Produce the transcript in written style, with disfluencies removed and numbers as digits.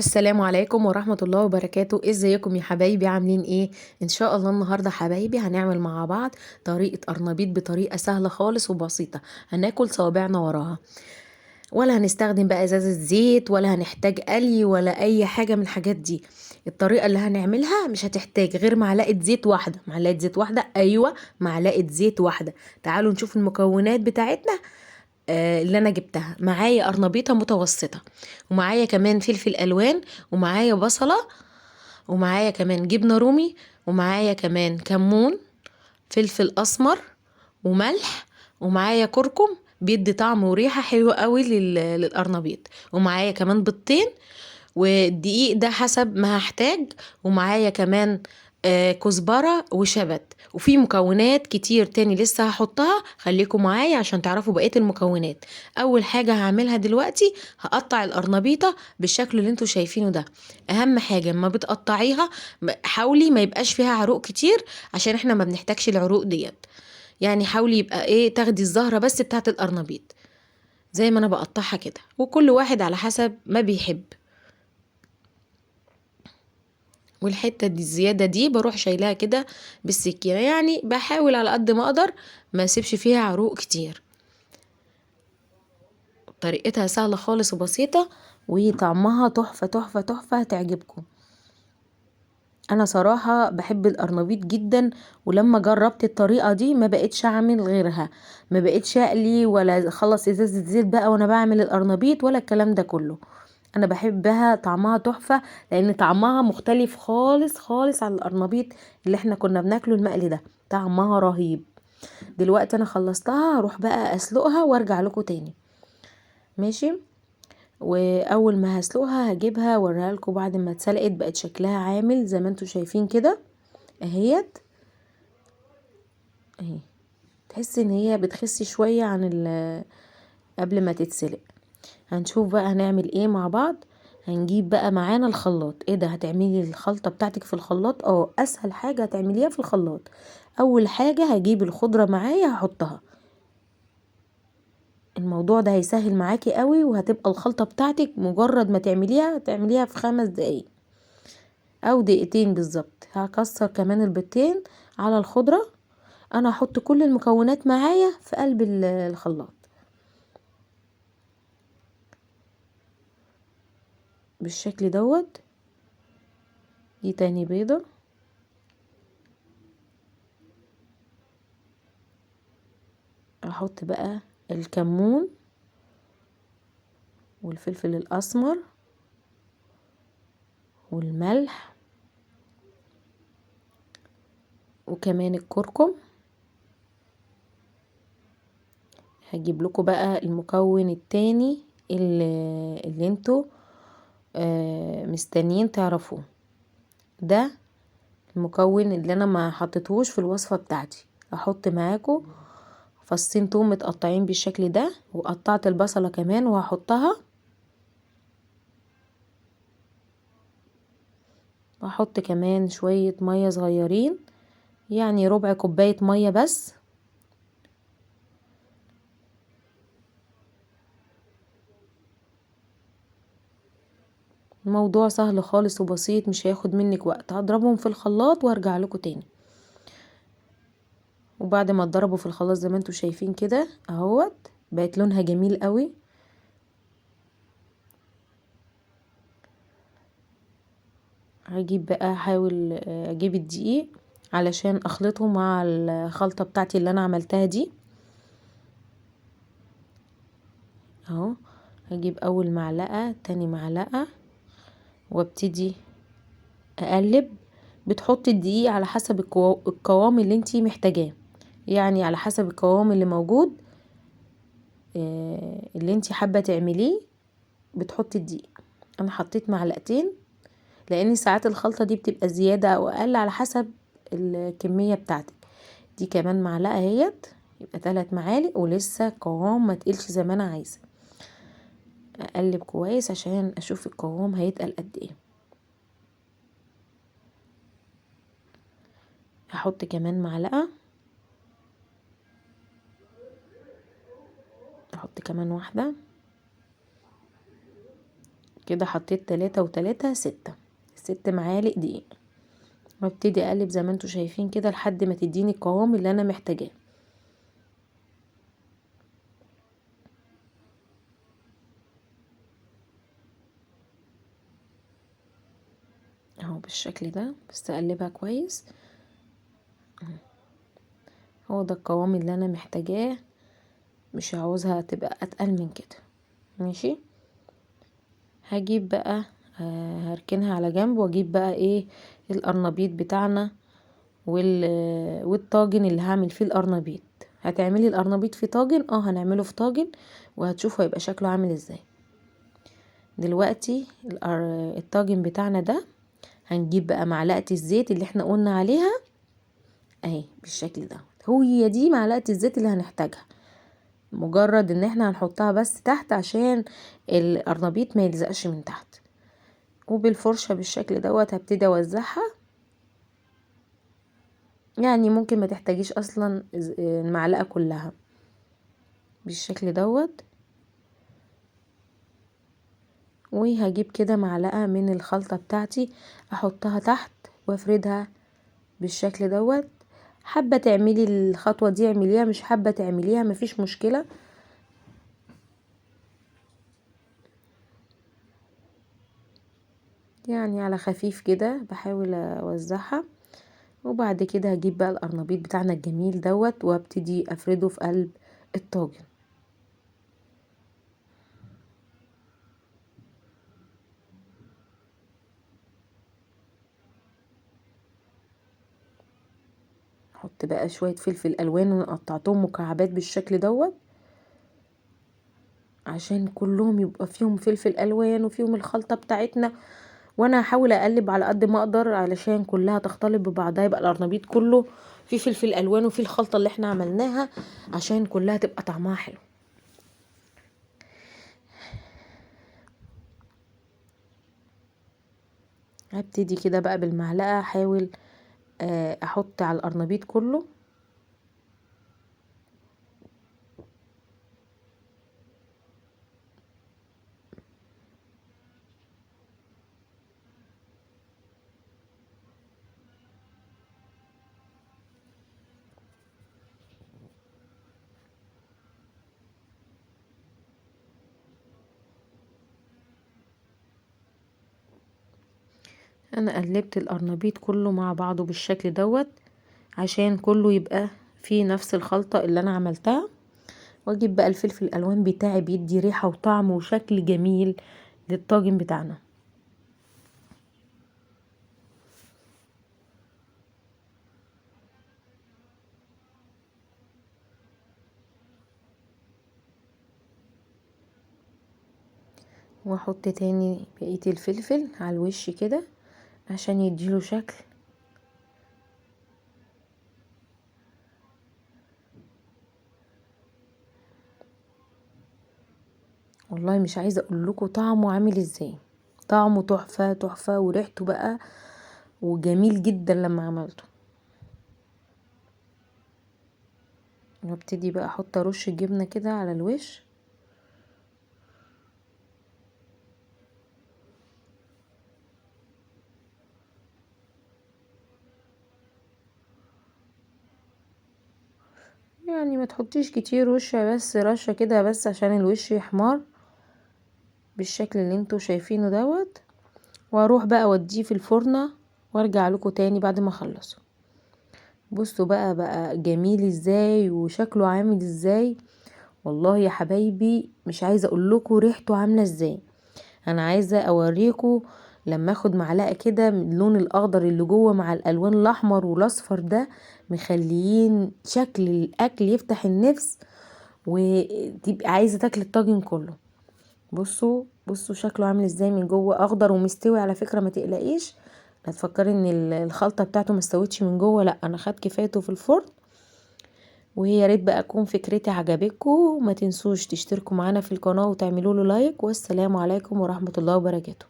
السلام عليكم ورحمة الله وبركاته. ازيكم يا حبايبي؟ عاملين ايه؟ ان شاء الله النهاردة حبايبي هنعمل مع بعض طريقة قرنبيط بطريقة سهلة خالص وبسيطة، هناكل صوابعنا وراها، ولا هنستخدم بقى ازازة زيت، ولا هنحتاج قلي، ولا اي حاجة من الحاجات دي. الطريقة اللي هنعملها مش هتحتاج غير معلقة زيت واحدة. معلقة زيت واحدة، ايوه معلقة زيت واحدة. تعالوا نشوف المكونات بتاعتنا اللي انا جبتها. معايا قرنبيطه متوسطه، ومعايا كمان فلفل الوان، ومعايا بصله، ومعايا كمان جبنه رومي، ومعايا كمان كمون، فلفل اسمر، وملح، ومعايا كركم بيدي طعم وريحه حلوة قوي للقرنبيط، ومعايا كمان بيضتين، والدقيق ده حسب ما هحتاج، ومعايا كمان كزبرة وشبت، وفي مكونات كتير تاني لسه هحطها. خليكم معايا عشان تعرفوا بقية المكونات. اول حاجة هعملها دلوقتي هقطع القرنبيطة بالشكل اللي انتوا شايفينه ده. اهم حاجة اما بتقطعيها حاولي ما يبقاش فيها عروق كتير، عشان احنا ما بنحتاجش العروق ديت. حاولي يبقى ايه، تاخدي الزهرة بس بتاعت القرنبيط زي ما انا بقطعها كده، وكل واحد على حسب ما بيحب. والحتة دي الزيادة دي بروح شايلاها كده بالسكينة، بحاول على قد ما اقدر ما اسيبش فيها عروق كتير. طريقتها سهلة خالص وبسيطة، وطعمها تحفة تحفة تحفة، هتعجبكم. انا صراحة بحب القرنبيط جدا، ولما جربت الطريقة دي ما بقتش اعمل غيرها، ما بقتش اقلي ولا اخلص ازازة زيت بقى وانا بعمل القرنبيط ولا الكلام ده كله. انا بحبها، طعمها تحفة، لان طعمها مختلف خالص خالص عن القرنبيط اللي احنا كنا بناكله المقلي ده، طعمها رهيب. دلوقتي انا خلصتها، هروح بقى اسلقها وارجع لكم تاني. ماشي. واول ما هسلقها هجيبها واوريها لكم بعد ما اتسلقت بقت شكلها عامل زي ما انتم شايفين كده اهيت اهي. تحس ان هي بتخس شوية عن قبل ما تتسلق. هنشوف بقى هنعمل ايه مع بعض. هنجيب بقى معانا الخلاط. ايه ده، هتعملي الخلطة بتاعتك في الخلاط؟ اسهل حاجة هتعمليها في الخلاط. اول حاجة هجيب الخضرة معايا هحطها. الموضوع ده هيسهل معاكي قوي، وهتبقى الخلطة بتاعتك مجرد ما تعمليها تعمليها في 5 دقايق او دقيقتين بالظبط. هكسر كمان البيضتين على الخضرة. انا هحط كل المكونات معايا في قلب الخلاط بالشكل دوت. دي تاني بيضة. هحط بقى الكمون والفلفل الاسمر والملح وكمان الكركم. هجيب لكم بقى المكون التاني اللي انتوا مستنيين تعرفوه. ده المكون اللي انا ما حطيتهوش في الوصفة بتاعتي. هحط معاكم فصين توم متقطعين بالشكل ده، وقطعت البصلة كمان وهحطها. وهحط كمان شوية مية صغيرين، يعني ربع كوباية مية بس. الموضوع سهل خالص وبسيط، مش هياخد منك وقت. هضربهم في الخلاط وارجع لكم تاني. وبعد ما اتضربوا في الخلاط زي ما انتم شايفين كده اهوت، بقت لونها جميل قوي. هجيب بقى، احاول اجيب الدقيق علشان اخلطه مع الخلطة بتاعتي اللي انا عملتها دي اهو. هجيب اول معلقة، تاني معلقة، وابتدي اقلب. بتحطي الدقيق على حسب القوام اللي انتي محتاجاه، يعني على حسب القوام اللي موجود، اللي انتي حابة تعمليه بتحطي الدقيق. انا حطيت معلقتين لان ساعات الخلطة دي بتبقى زيادة او اقل على حسب الكمية بتاعتك. دي كمان معلقة اهيت، يبقى 3 معالق، ولسه القوام ما تقلش زي ما انا عايزة. اقلب كويس عشان اشوف القوام هيتقل قد ايه. هحط كمان معلقة، احط كمان واحدة كده حطيت 3 و3 6، 6 معالق دقيق. وابتدي اقلب زي ما انتوا شايفين كده لحد ما تديني القوام اللي انا محتاجاه. اهو بالشكل ده، بس اقلبها كويس. هو ده القوام اللي انا محتاجاه، مش عاوزها تبقى اتقل من كده. ماشي، هجيب بقى، هركنها على جنب، واجيب بقى ايه القرنبيط بتاعنا والطاجن اللي هعمل فيه القرنبيط. هتعملي القرنبيط في طاجن؟ هنعمله في طاجن وهتشوفوا هيبقى شكله عامل ازاي. دلوقتي الطاجن بتاعنا ده هنجيب بقى معلقة الزيت اللي احنا قلنا عليها اهي بالشكل ده. هي دي معلقة الزيت اللي هنحتاجها، مجرد ان احنا هنحطها بس تحت عشان القرنبيط ما يلزقش من تحت. وبالفرشة بالشكل دوت هبتدي اوزعها. يعني ممكن ما تحتاجيش اصلا المعلقة كلها بالشكل دوت. وهجيب كده معلقة من الخلطة بتاعتي احطها تحت وافردها بالشكل دوت. حابة تعملي الخطوة دي اعمليها، مش حابة تعمليها مفيش مشكلة. يعني على خفيف كده بحاول اوزعها. وبعد كده هجيب بقى القرنبيط بتاعنا الجميل دوت وابتدي افرده في قلب الطاجن. احط بقى شوية فلفل الوان انا قطعتهم مكعبات بالشكل دوت عشان كلهم يبقى فيهم فلفل الوان وفيهم الخلطة بتاعتنا. وانا هحاول اقلب على قد ما اقدر علشان كلها تختلط ببعضها، يبقى القرنبيط كله فيه فلفل الوان وفيه الخلطة اللي احنا عملناها عشان كلها تبقى طعمها حلو. هبتدي كده بقى بالمعلقة احاول احط على القرنبيط كله. انا قلبت القرنبيط كله مع بعضه بالشكل دوت عشان كله يبقى فيه نفس الخلطة اللي انا عملتها. واجيب بقى الفلفل الالوان بتاعي، بيدي ريحة وطعم وشكل جميل للطاجن بتاعنا. واحط تاني بقية الفلفل على الوش كده عشان يديله شكل. والله مش عايزة اقول لكم طعمه عامل ازاي، طعمه تحفة تحفة، وريحته بقى وجميل جدا لما عملته. وابتدي بقى احط رش الجبنة كده على الوش. يعني ما تحطيش كتير وش، بس رشة كده بس عشان الوش يحمر بالشكل اللي انتوا شايفينه دوت. واروح بقى اوديه في الفرن وارجع لكم تاني بعد ما اخلصه. بصوا بقى جميل ازاي وشكله عامل ازاي. والله يا حبايبي مش عايزه اقول لكم ريحته عامله ازاي. انا عايزه اوريكم لما اخد معلقه كده من اللون الاخضر اللي جوه مع الالوان الاحمر والاصفر ده، مخليين شكل الاكل يفتح النفس وتبقى عايزه تاكل الطاجن كله. بصوا شكله عامل ازاي من جوه، اخضر ومستوي على فكره، ما تقلقيش لا تفكري ان الخلطه بتاعته ما استوتش من جوه، لا انا خدت كفايته في الفرن. وهي ريت بقى تكون فكرتي عجبتكم، وما تنسوش تشتركوا معانا في القناه وتعملوا له لايك. والسلام عليكم ورحمه الله وبركاته.